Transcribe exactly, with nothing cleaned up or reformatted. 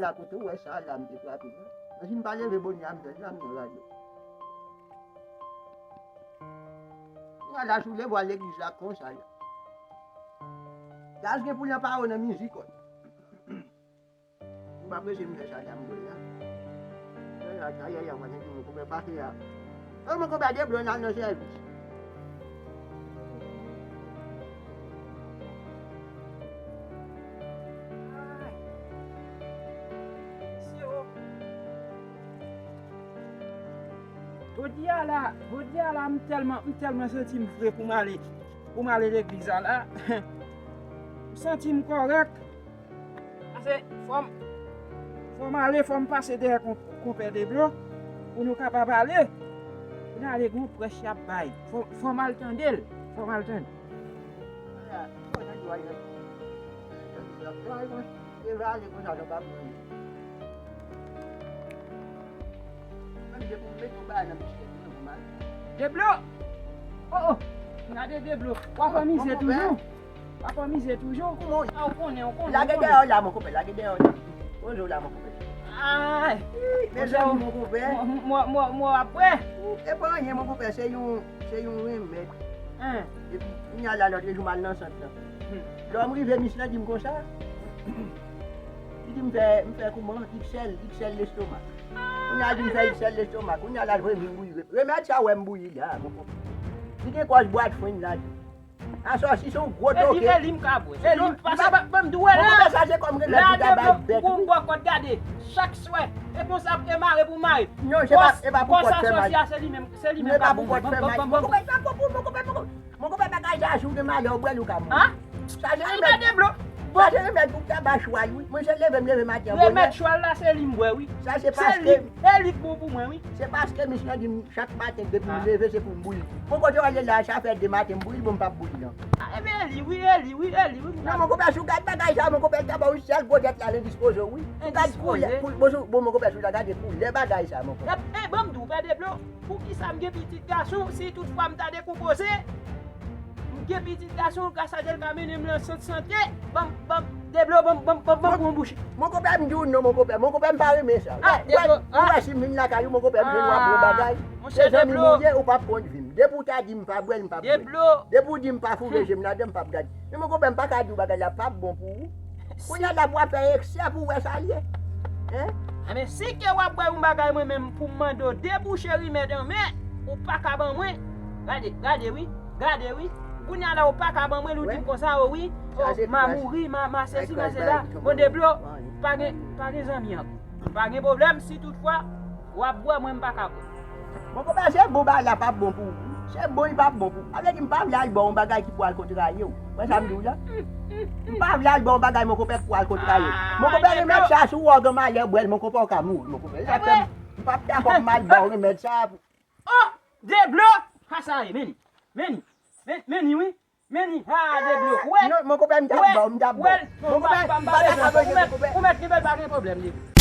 la kote w wè sa la m te frape nan. Men si m pa leve bonè a, m jwenn la m nan radyo. Mwen la sou leve al legliz la konsa la. Gaz gen pou l nan pawòl nan mizik, wi. M pa prese m fè sa dam mwen la. Lè la, ayayay, mwen gen moun koupè pase a. Mwen koupè de blo nan nan sèvis. Jodi a la, jodi a la, m tèlman, m tèlman santi m fre pou m ale, pou m ale legliz la la. M santi m kòrèk. Pase fò m, fò m ale, fò m pase dèyè kon-, konpè Deblo pou nou kapab ale. Pou n ale gon prèch y ap bay. Fò, fò m al tande l. Fò m al tande. Deblo! Oh, oh! Gade Deblo. W ap anmize toujou. W ap anmize toujou. Kouman w ye? A, ou konnen, ou konnen. Lage dèyè w la, mon konpè. Lage dèyè w la. Poze w la, mon konpè. Ay! Mezanmi, mon konpè. Mwen, mwen, mwen, mwen ap wè. E pa anyen, mon konpè. Se yon, se yon renmèd. Epi, kounye a la, lòt jou, m al nan sant lan. Lè m rive, mis lan di m konsa. Li di m fè, m fè kouman? Iksèl, iksèl lestomak. Kounye a di m fè iksèl lestomak. Kounye a la, l voye m vin bouyi. Remèd sa w wè m bouyi la, mon konpè. Li gen kòz bwat frenn ladan. Asò, si se yon gwo toke. E li, e li m ka bwè. E li m pase, ban m di w la. Mon konpè, sa se kòm remèd pou ta bay bèt, wi. Gon bòkòt, gade. Chak swè. E konsa pou te mare pou mare. Non, se pa, e pa pou kòt fè mal. Kòs asosye a, se li menm, se li menm k ap bouyi. Ban m, ban m, ban m, ban m. Mon konpè, sa fò pou, mon konpè, mon konpè. Mon konpè, bagay sa, si w gen malè, w bwè l, ou ka mouri. Sa se remèd. Sa se remèd pou w ta ba chwal, wi. Mwen, se leve m leve maten an bonè. Remèd chwal la, se li m bwè, wi. Sa se paske. Se li, e li k bon pou mwen, wi. Se paske mis lan di m chak maten, depi m leve, se pou m bouyi. Bon, kote w ale la, sa fè de maten m bouyi, bon, m p ap bouyi, non. A, ebyen, e li, wi, e li, wi, e li, wi. Non, mon konpè, si w gad bagay sa, mon konpè, l ta ba w sèl gwo dèt la, l endispoze w, wi. Si w gad koulè, bon, bon, mon konpè, si w ta gade koulè bagay sa, mon konpè. E, e, ban m di w, pè Deblo, poukisa m gen pitit gason, si toutfwa m ta dekonpoze, m gen pitit gason, gras a Dye l ka mennen m nan sant sante, ban m, ban m, Deblo, ban m, ban m, ban m, ban m pran bouch. Mon konpè, m di w non, mon konpè. Mon konpè, m pa renmen sa. A, Deblo, ou wè si m vin lakay ou, mon konpè, m jwenn w ap pran bagay. Se zanmi m ou ye, ou p ap konn vi m. Depi w ta di m pa bwè l, m p ap bwè l. Depi w di m pa foure je m ladan, m p ap gade. Men mon konpè, m pa ka di w bagay la p ap bon pou ou. Kounye a la pou w ap fè eksè pou w wè sa l ye. Hein? Enben, si ke w ap bwè yon bagay mwen menm pou m mande w debouche rimèd an men, ou pa ka ban mwen. Gade, gade wi, gade wi. Kounye a la ou pa ka ban mwen, ou di m konsa, o wi, o, m a mouri, m a, m a sesi, m a sela. Bon, Deblo, pa gen, pa gen zanmi ankò. Pa gen pwoblèm, si toutfwa w ap bwè, mwen m pa ka bwè. Mon konpè, se bon bagay la p ap bon pou ou. Se bon li p ap bon pou ou. Sa vle di m pa vle al ba w yon bagay ki pou al kontraye w. Wè sa m di w la? M pa vle al ba w yon bagay, mon konpè, ki pou al kontraye w. Mon konpè, remèd sa, si w wè w gen malè, bwè l, mon konpè, ou ka mouri, mon konpè. Sa fè m, m p ap dakò pou m al ba w remèd sa. Oh! Deblo! Ka sa ye, men li. Men li. Men, men li, wi. Men li. Ha, Deblo. Ou wè? Non, mon konpè, m t ap ba w, m t ap ba w. Mon konpè, m pa dakò avè w, mon konpè. Ou mèt, ou mèt, pa gen pwoblèm, Deblo.